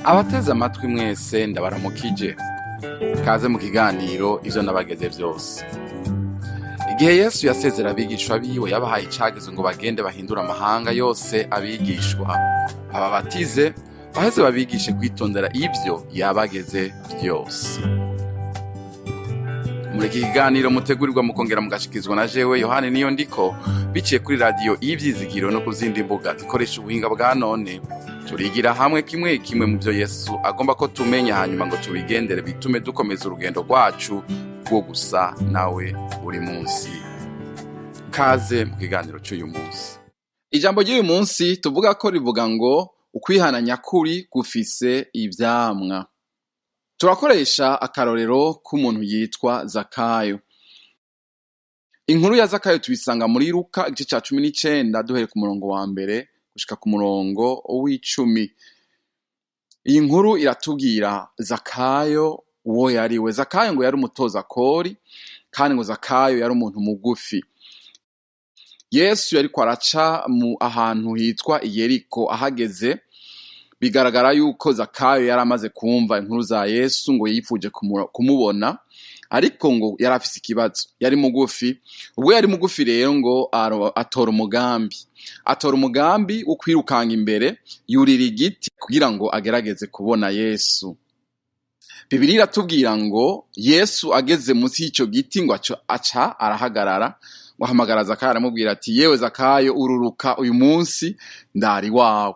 Abateze amatwi mwese, ndabaramukije. Kaze mu kiganiro Ivyo Nabageze Vyose. Igihe Yesu yasezera abigishwa biwe, yabahaye icagezo ngo bagende bahindure amahanga yose abigishwa, ababatize, baheze babigishe kwitondera ivyo yabageze vyose. Muri iki kiganiro mutegurirwa mukongera mugashikizwa na jewe Yohani Niyo Ndiko, biciye kuri Radiyo Ivyizigiro no ku zindi mbuga zikoresha ubuhinga bwa none, turigira hamwe kimwe kimwe mu vyo Yesu agomba ko tumenya, hanyuma ngo tubigendere, bitume dukomeza urugendo rwacu rwo gusa nawe buri munsi. Kaze mu kiganiro c'uyu munsi. Ijambo ry'uyu munsi tuvuga ko rivuga ngo ukwihana nyakuri gufise ivyamwa. Turakoresha akarorero k'umuntu yitwa Zakayo. Inkuru ya Zakayo tuyisanga muri Luka igice ca 19, duhereye ku murongo wa mbere gushika ku murongo w'10. Iyi nkuru iratubwira Zakayo uwo yariwe. Zakayo ngo yari umutoza kori, kandi ngo Zakayo yari umuntu mugufi. Yesu yariko araca mu ahantu hitwa Iyeriko. Ahageze, bigaragara yuko Zakayo yari amaze kumva inkuru za Yesu, ngo yifuje kumubona, ariko ngo yari afise ikibazo: yari mugufi. Ubwo yari mugufi rero, ngo atora umugambi wo kwirukanga imbere, yurira igiti kugira ngo agerageze kubona Yesu. Bibiliya iratubwira ngo Yesu ageze munsi y'ico giti, ngo aca arahagarara, ngo ahamagara Zakayo, aramubwira ati: "Yewe Zakayo, ururuka, uyu munsi ndari wawe."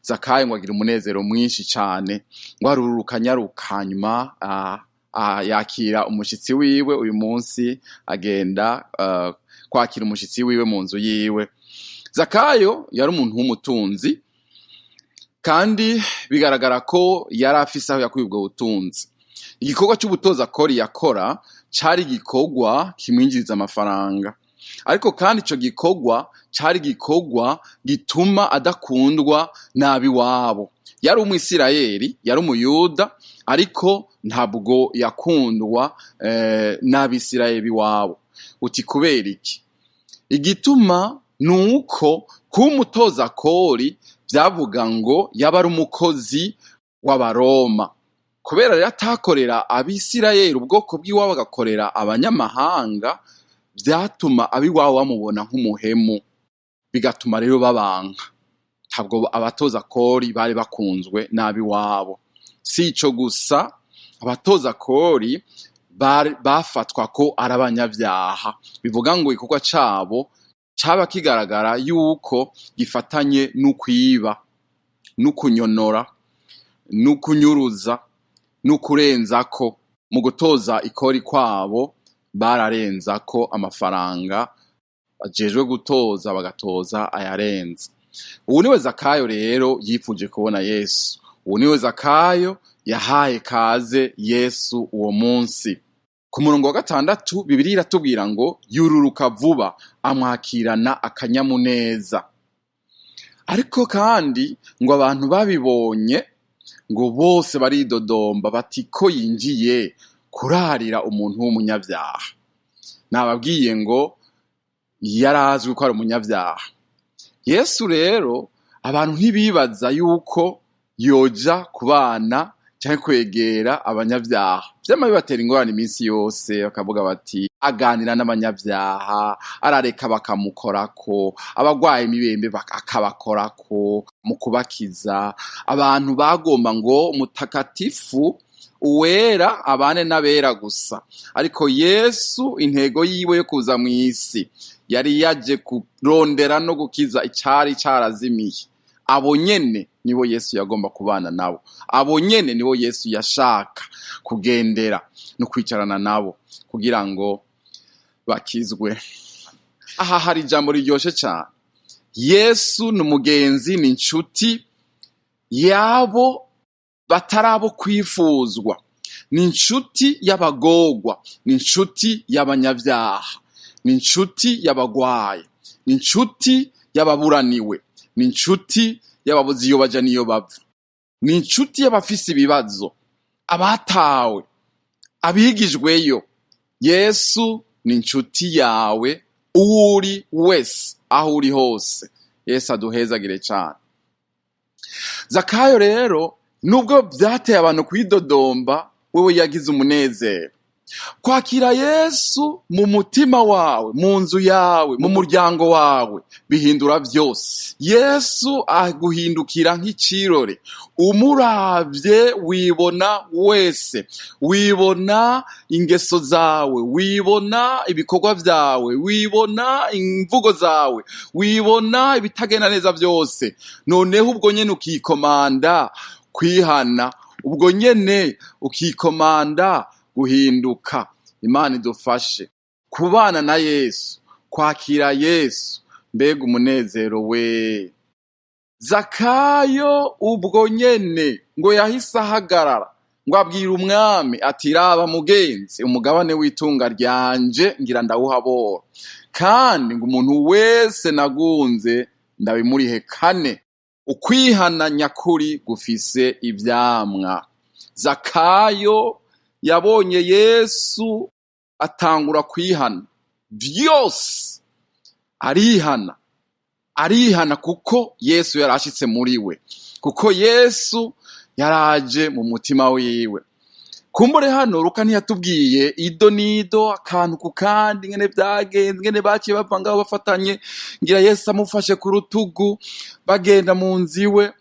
Zakayo ngo agira umunezero mwinshi cane, ngo aruruka nyaruka, hanyuma yakira umushitsi wiwe. Uyu munsi agenda kwakira umushitsi wiwe mu nzu yiwe. Zakayo yari umuntu w'umutunzi, kandi bigaragara ko yari afise aho yakuye ubwo butunzi. Igikorwa c'ubutoza kori yakora cari igikorwa kimwinjiriza amafaranga, ariko kandi ico gikorwa cari igikorwa gituma adakundwa n'abiwabo. Yari Umwisirayeli, yari Umuyuda, ariko ntabwo yakundwa n'Abisirayeli b'iwabo. Uti kubera iki? Igituma ni uko kuba umutoza kori vyavuga ngo yaba ari umukozi w'Abaroma. Kubera rero atakorera Abisirayeli, ubwoko bw'iwabo, agakorera abanyamahanga, vyatuma abiwabo bamubona nk'umuhemu, bigatuma rero babanka. Ntabwo abatoza kori bari bakunzwe n'abiwabo. Si ico gusa, abatoza kori bafatwa ko ari abanyavyaha, bivuga ngo igikorwa cabo caba kigaragara yuko gifatanye n'ukwiba, n'ukunyonora, n'ukunyuruza, n'ukurenzako. Mu gutoza ikori kwabo bararenzako amafaranga bajejwe gutoza, bagatoza ayarenze. Ubu niwe Zakayo rero yifuje kubona Yesu. Ubu niwe Zakayo yahaye kaze Yesu uwo munsi. Ku murongo wa 6, Bibiliya iratubwira ngo yururuka vuba, amwakirana akanyamuneza. Ariko kandi ngo abantu babibonye, ngo bose baridodomba bati: "Ko yinjiye kurarira umuntu w'umunyabyaha?" Nababwiye ngo yarazwi ko ari umunyabyaha. Yesu rero, abantu ntibibaza yuko yoja kubana canke kwegera abanyabyaha. Vyama bibatera ingorane iminsi yose, bakavuga bati: "Aganira n'abanyabyaha, arareka bakamukorako, abagwaye imibembe akabakorako mu kubakiza." Abantu bagomba ngo umutakatifu, uwera, abane n'abera gusa. Ariko Yesu, intego yiwe yo kuza mw'isi, yari yaje kurondera no gukiza icari carazimiye. Abo nyene nibo Yesu yagomba kubana nabo, abo nyene nibo Yesu yashaka kugendera no kwicarana nabo kugira ngo bakizwe. Aha hari ijambo riryoshe cane. Yesu ni umugenzi, ni inshuti yabo batarabo kwifuzwa, ni inshuti y'abagorwa, ni inshuti y'abanyabyaha, ni inshuti y'abagwaye, ni inshuti y'ababuraniwe, ni inshuti y'ababuze iyo baja n'iyo bava, ni inshuti y'abafise ibibazo, abatawe, abigijweyo. Yesu ni inshuti yawe, uwo uri wese, aho uri hose. Yesu aduhezagire cane. Zakayo rero Nubwo byateye abantu kwidodomba, wewe yagize umunezero. Kwakira Yesu mu mutima wawe, mu nzu yawe, mu muryango wawe, bihindura byose. Yesu aguhindukira nk'icirore. Umuravye wibona wese, wibona ingeso zawe, wibona ibikorwa vyawe, wibona imvugo zawe, wibona ibitagenda neza byose. Noneho ubwo nyene ukikomanda kwihana, ubwo nyene ukikomanda guhinduka. Imana idufashe kubana na Yesu, kwakira Yesu. Mbega umunezero we! Zakayo ubwo nyene ngo yahise ahagarara, ngo abwira umwami ati: "Raba mugenzi, umugabane w'itunga ryanje ngira ndawuha aboro, kandi ngo umuntu wese nagunze ndabimurihe kane." Ukwihana nyakuri gufise ivyamwa. Zakayo yabonye Yesu, atangura kwihana vyose, arihana, arihana, kuko Yesu yarashitse muri we, kuko Yesu yaraje mu mutima wiwe. Kumbure hano Luka ntiyatubwiye ido nido, akantu ku kandi, ngene vyagenze, ngene baciye bava ngaho bafatanye, ngira Yesu amufashe ku rutugu, bagenda mu nzu iwe,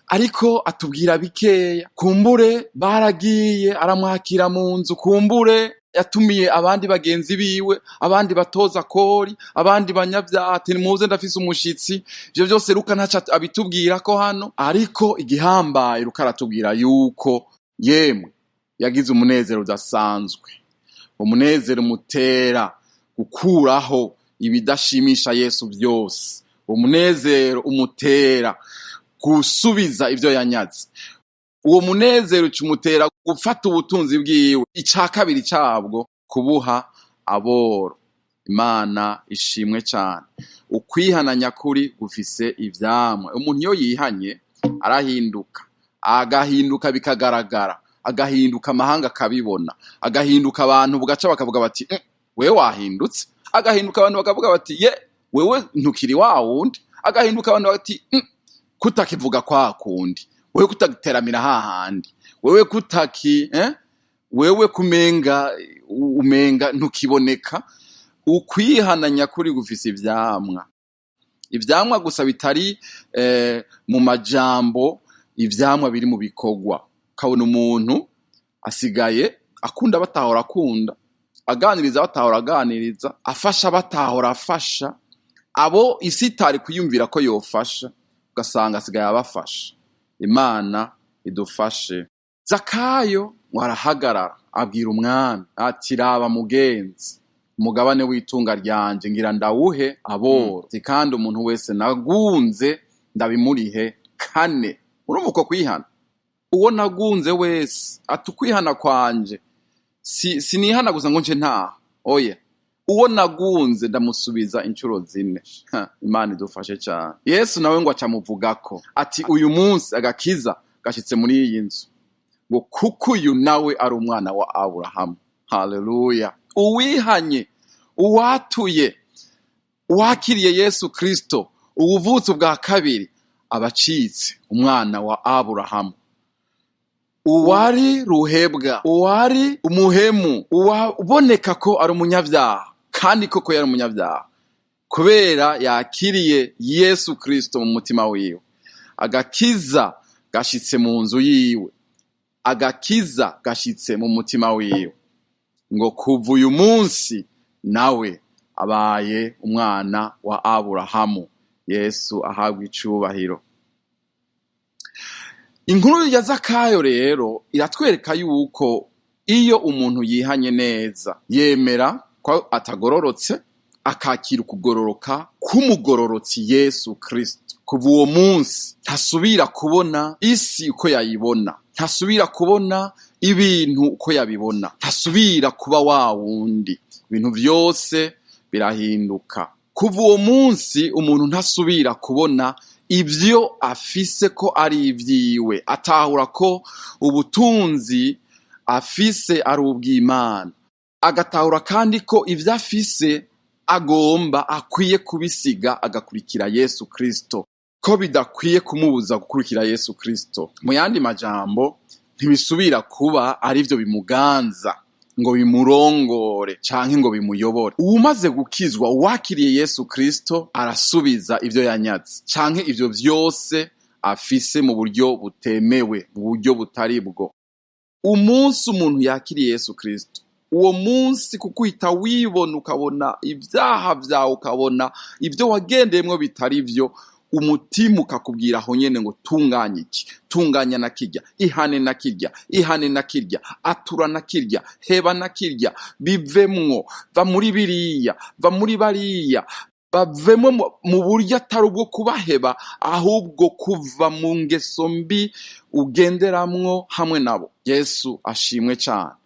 ariko atubwira bikeya. Kumbure baragiye, aramwakira mu nzu, kumbure yatumiye abandi bagenzi biwe, abandi batoza kori, abandi banyabyaha, ati: "Nimuze, ndafise umushitsi." Ivyo vyose Luka ntaco abitubwira ko hano, ariko igihambaye, Luka aratubwira yuko yemwe yagize umunezero udasanzwe. Umunezero umutera gukuraho ibidashimisha Yesu vyose, umunezero umutera gusubiza ivyo yanyaze, uwo munezero ucumutera gufata ubutunzi bwiwe, ica kabiri cabwo, kubuha aboro. Imana ishimwe cane. Ukwihana nyakuri gufise ivyamwa. Umuntu iyo yihanye arahinduka, agahinduka bikagaragara, agahinduka amahanga akabibona, agahinduka abantu bugaca bakavuga bati: "Wewe wahindutse." Agahinduka abantu bakavuga bati: "Ye, wewe ntukiri wa wundi." Agahinduka abantu bati: "Kutakivuga kwa kundi, wewe kutagiteramira hahandi, wewe kutaki wewe kumenga umenga ntukiboneka." Ukwihana nyakuri gufise ivyamwa, ivyamwa gusa bitari mu majambo, ivyamwa biri mu bikorwa. Ukabona umuntu asigaye akunda batahora akunda, aganiriza batahora aganiriza, afasha batahora afasha, abo isi itari kwiyumvira ko yofasha, ugasanga asigaye abafasha. Imana idufashe. Zakayo ngo arahagarara, abwira umwami ati: "Raba mugenzi, umugabane w'itunga ryanje ngira ndawuhe aboro, kandi umuntu wese nagunze ndabimurihe kane." Urumva uko kwihana? Uwo nagunze wese, ati: "Ukwihana kwanje si sinihana gusa ngo nce ntaha, oya, uwo nagunze ndamusubiza inshuro zine." Ha, Imana idufashe cyane. Yesu nawe ngo acamuvugako ati: "Uyu munsi agakiza gashitse muri iyi nzu," ngo kuko uyu nawe ari umwana wa Aburahamu. Haleluya! Uwihanye, uwatuye, uwakiriye Yesu Kristo, uwuvutse ubwa kabiri, aba acitse umwana wa Aburahamu. Uwari ruhebwa, uwari umuhemu, uwaboneka ko ari umunyabyaha, kandi koko yari umunyabyaha, kubera yakiriye Yesu Kristo mu mutima wiwe, agakiza gashitse mu nzu yiwe, agakiza gashitse mu mutima wiwe, ngo kuva uyu munsi nawe abaye umwana wa Aburahamu. Yesu ahabwa icubahiro. Inkuru ya Zakayo rero iratwereka yuko iyo umuntu yihanye neza, yemera ko atagororotse, akakira ukugororoka k'umugororotsi Yesu Kristo, kuva uwo munsi ntasubira kubona isi uko yayibona, ntasubira kubona ibintu uko yabibona, ntasubira kuba wa wundi. Ibintu vyose birahinduka. Kuva uwo munsi umuntu ntasubira kubona ivyo afise ko ari ivyiwe, atahura ko ubutunzi afise ari ubw'Imana, agatahura kandi ko ivyo afise agomba akwiye kubisiga agakurikira Yesu Kristo. Ko bidakwiye kumubuza gukurikira Yesu Kristo. Mu yandi majambo, ntibisubira kuba arivyo bimuganza ngo bimurongore canke ngo bimuyobore. Uwumaze gukizwa, uwakiriye Yesu Kristo, arasubiza ivyo yanyaze canke ivyo vyose afise mu buryo butemewe, mu buryo butari bwo. Umunsi umuntu yakiriye Yesu Kristo, uwo munsi kuko uhita wibona, ukabona ivyaha vyawe, ukabona ivyo wagendeyemwo bitari vyo, umutima ukakubwira aho nyene ngo tunganya iki, tunganya na kirya, ihane na kirya, ihane na kirya, atura na kirya, heba na kirya, bivemwo, va muri biriya, va muri bariya, bavemo mu buryo atari ubwo kubaheba, ahubwo kuva mu ngeso mbi ugenderamwo hamwe nabo. Yesu ashimwe cane.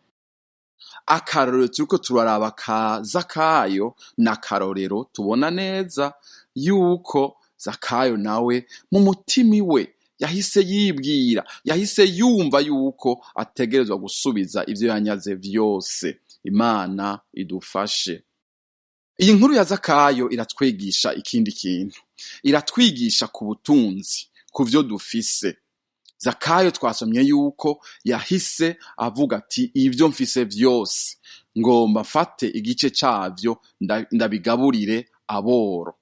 Akarorero turiko turaraba ka Zakayo ni akarorero tubona neza yuko Zakayo nawe mu mutima iwe yahise yibwira, yahise yumva yuko ategerezwa gusubiza ivyo yanyaze vyose. Imana idufashe. Iyi nkuru ya Zakayo iratwigisha ikindi kintu, iratwigisha ku butunzi, ku vyo dufise. Zakayo twasomye yuko yahise avuga ati: "Ibyo mfise vyose ngomba mfate igice cavyo ndabigaburire aboro."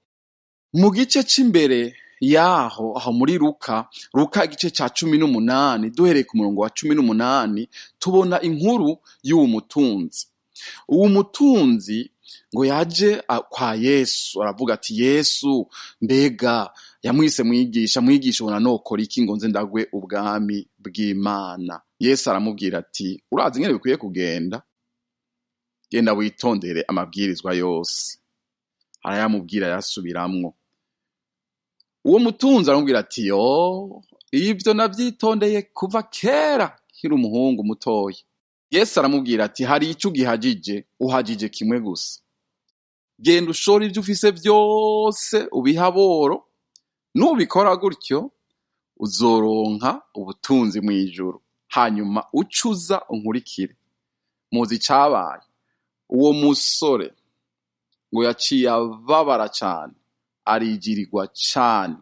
Mu gice c'imbere yaho, aho muri Luka igice ca 18, duhereye ku murongo wa 18, tubona inkuru y'uwo mutunzi. Uwo mutunzi ngo yaje kwa Yesu, aravuga ati: "Yesu, mbega," yamwise mwigisha, "mwigisha, ubona nokora iki ngo nze ndagwe ubwami bw'Imana?" Yesu aramubwira ati: "Urazi ingene bikwiye kugenda, genda witondere amabwirizwa yose." Arayamubwira, yasubiramwo. Uwo mutunzi aramubwira ati: "Yo, ivyo navyitondeye kuva kera nkiri umuhungu mutoya." Yesu aramubwira ati: "Hari ico ugihagije, uhagije kimwe gusa. Genda ushore ivyo ufise vyose ubihe aboro, nubikora gutyo uzoronka ubutunzi mw'ijuru, hanyuma ucuza unkurikire." Muzi icabaye? Uwo musore ngo yaciye ababara cane, arigirirwa cane.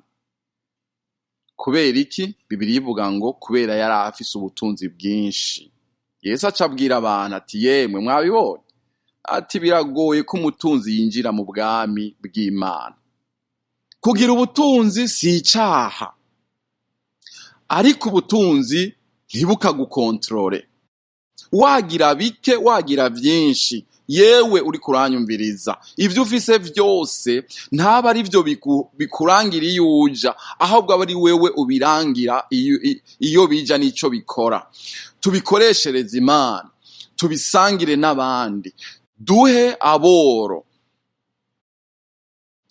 Kubera iki? Bibiliya ivuga ngo kubera yari afise ubutunzi bwinshi. Yesu aca abwira abantu ati: "Yemwe, mwabibonye?" Ati: "Biragoye ko umutunzi yinjira mu bwami bw'Imana." Kugira ubutunzi si icaha, ariko ubutunzi ntibukagukontorore. Wagira bike, wagira vyinshi, yewe uriko uranyumviriza, ivyo ufise vyose ntaba ari vyo bikurangira iyo uja, ahubwo aba ari wewe ubirangira iyo bija n'ico bikora. Tubikoreshereze Imana, tubisangire n'abandi, duhe aboro.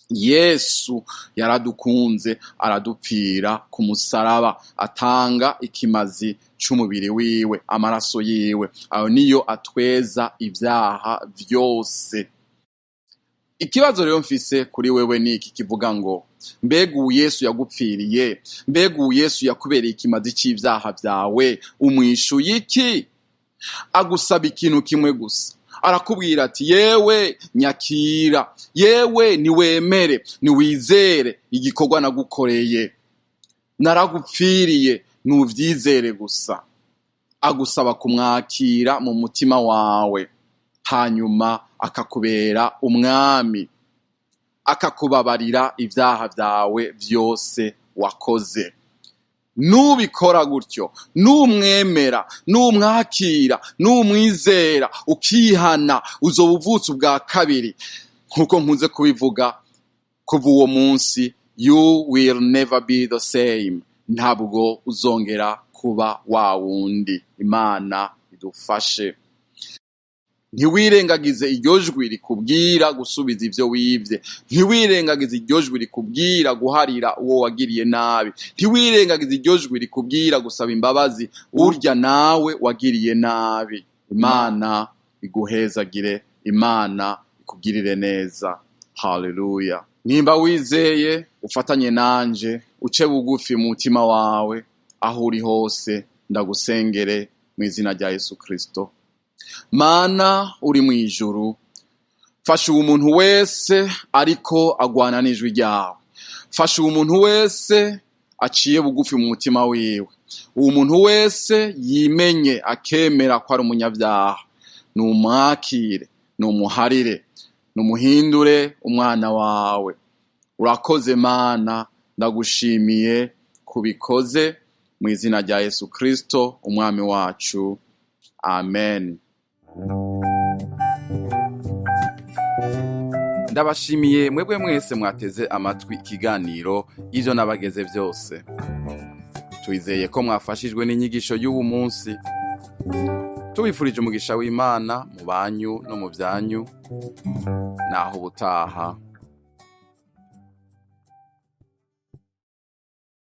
Yesu yaradukunze, aradupfira ku musaraba, atanga ikimazi c'umubiri wiwe, amaraso yiwe, ayo niyo atweza ivyaha vyose. Ikibazo rero mfise kuri wewe ni iki kivuga ngo: mbega ubu Yesu yagupfiriye, mbega ubu Yesu yakubereye ikimazi c'ivyaha vyawe, umwishuye iki? Agusaba ikintu kimwe gusa, arakubwira ati: "Yewe nyakira, yewe niwemere, niwizere igikorwa nagukoreye, naragupfiriye, nuvyizere gusa." Agusaba kumwakira mu mutima wawe, hanyuma akakubera umwami, akakubabarira ivyaha vyawe vyose wakoze. Nubikora gutyo, numwemera, numwakira, numwizera, ukihana, uzoba uvutse ubwa kabiri. Nkuko nkunze kubivuga, kuva uwo munsi you will never be the same, ntabwo uzongera kuba wa wundi. Imana idufashe. Ntiwirengagize iryo jwi rikubwira gusubiza ivyo wivye, ntiwirengagize iryo jwi rikubwira guharira uwo wagiriye nabi, ntiwirengagize iryo jwi rikubwira gusaba imbabazi urya nawe wagiriye nabi. Imana iguhezagire, Imana ikugirire neza. Haleluya. Nimba wizeye, ufatanye nanje, uce bugufi mu mutima wawe aho uri hose, ndagusengere mu izina rya Yesu Kristo. Mana uri mu ijuru, fasha uwo muntu wese ariko agwana n'ijwi ryawe. Fasha uwo muntu wese aciye bugufi mu mutima wiwe, uwo muntu wese yimenye akemera ko ari umunyabyaha, numwakire, numuharire, numuhindure umwana wawe. Urakoze Mana, ndagushimiye kubikoze mu izina rya Yesu Kristo umwami wacu, amen. Ndabashimiye mwebwe mwese mwateze amatwi ikiganiro Ivyo Nabageze Vyose. Twizeye ko mwafashijwe n'inyigisho y'uwu munsi. Tubifurije umugisha w'Imana mu banyu no mu byanyu. Naho ubutaha.